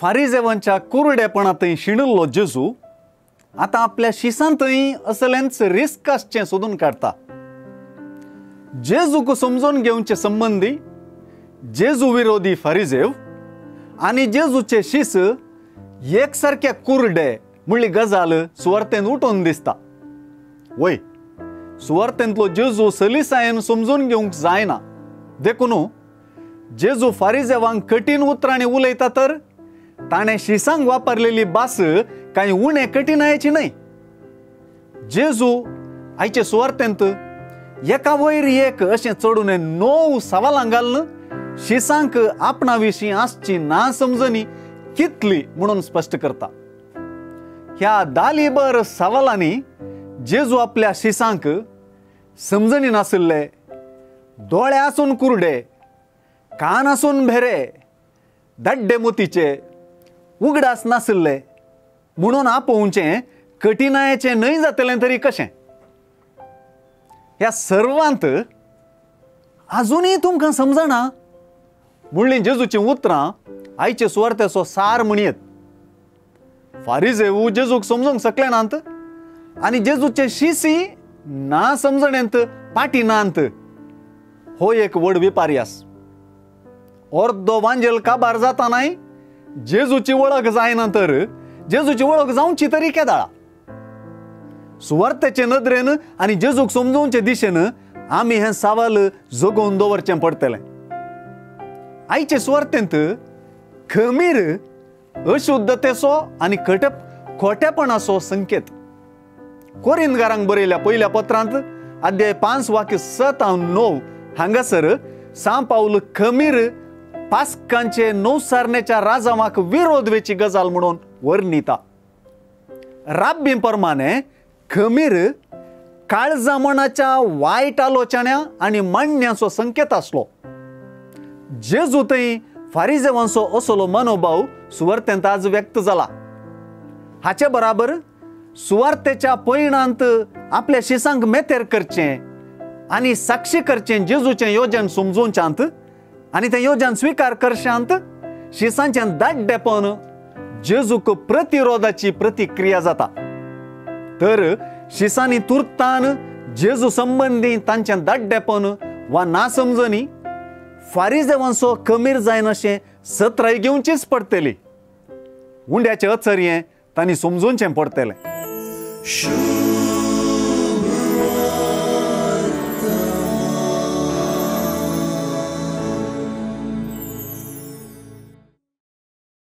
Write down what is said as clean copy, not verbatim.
फारिजेवांच्या कुरडेपणांतय शिणिल्लो जेजू आतां आपल्या शिसांतय असलेंच रिस्क आसचें सोदून काडटा. जेजूक समजून घेवचे संबंदी जेजू विरोधी फारिजेव आनी जेजूचे शीस एकसारके कुरडे म्हणली गजाल सुवार्तेन उठून दिसता. वय, सुवार्तेंतलो जेजू सलिसायेन समजून घेवंक जायना, देखून जेजू फारिजेवांक कठीण उतरांनी उलयता तर ताणें शिसांक वापरलेली भास कांय उणे कठीणायेची न्हय. जेजू आयचे सुवार्तेंत एका वयर एक अशें चडून 9 सवालां घालून शिसांक आपणा विशीं आसची ना समजणी कितली म्हणून स्पश्ट करता. ह्या दालीबर सवालांनी जेजू आपल्या शिसांक समजणी नाशिल्ले, दोळे आसून कुरडे, कान आसून भेरे, दाड्डे मोतीचे, उगडास नाशिल्ले म्हणून आपोवचें कठिणायेचें न्हय जातलें तरी कशें? ह्या सर्वांत आजुनूय तुमकां समजना म्हणलीं जेजूचीं उतरां आयचे सुवार्तेचो सार म्हणयेत. फारिजेव जेजूक समजूंक शकले नात आनी जेजूचे शिसी ना समजणेंत पाटी नात. हो एक व्हड विपार्यास. अर्दो वांजेल काबार जाता नाय जेजूची वळख जायना तर जेजूची वळख जावची तरी केदाळा. सुवार्तेचे नदरेन आनी जेजूक समजोवचे दिशेन आमी हें सवाल जगोवन दवरचें पडटलें. आयचे सुवार्तेंत खमीर अशुद्धतेचो आनी खोटेपणाचो संकेत. कोरिंदगारांक बरयल्या पयल्या पत्रांत अध्याय 5 वाक्य 7 आनी 9 हांगासर सां पावल खमीर पास्कांचे नवसारणेच्या राजावाक विरोध वेची गजाल म्हणून वर्णिता. राब्बी प्रमाणे खमीर काळजा मनाच्या वायट आलोचण्या आनी मांडण्याचो संकेत आसलो. जेजू थंय फारिजेवांचो असलो मनोभाव सुवार्तेंत आज व्यक्त जाला. हाचे बराबर सुवार्तेच्या पयणांत आपल्या शिसांक मेतेर करचें आनी साक्षी करचें जेजूचें योजन समजोवच्यांत आनी तें योजन स्विकार करशांत शिसांचें दाड्डेपण जेजूक प्रतिरोधाची प्रतिक्रिया जाता. तर शिसांनी तुर्तान जेजू संबंदी तांचें दाड्डेपण वा ना समजणी फारिजेवांचो कमीर जायनाशें सत्राय घेवचीच पडटली. उंड्याचें अचर्यें तांणी समजोवचें पडटलें.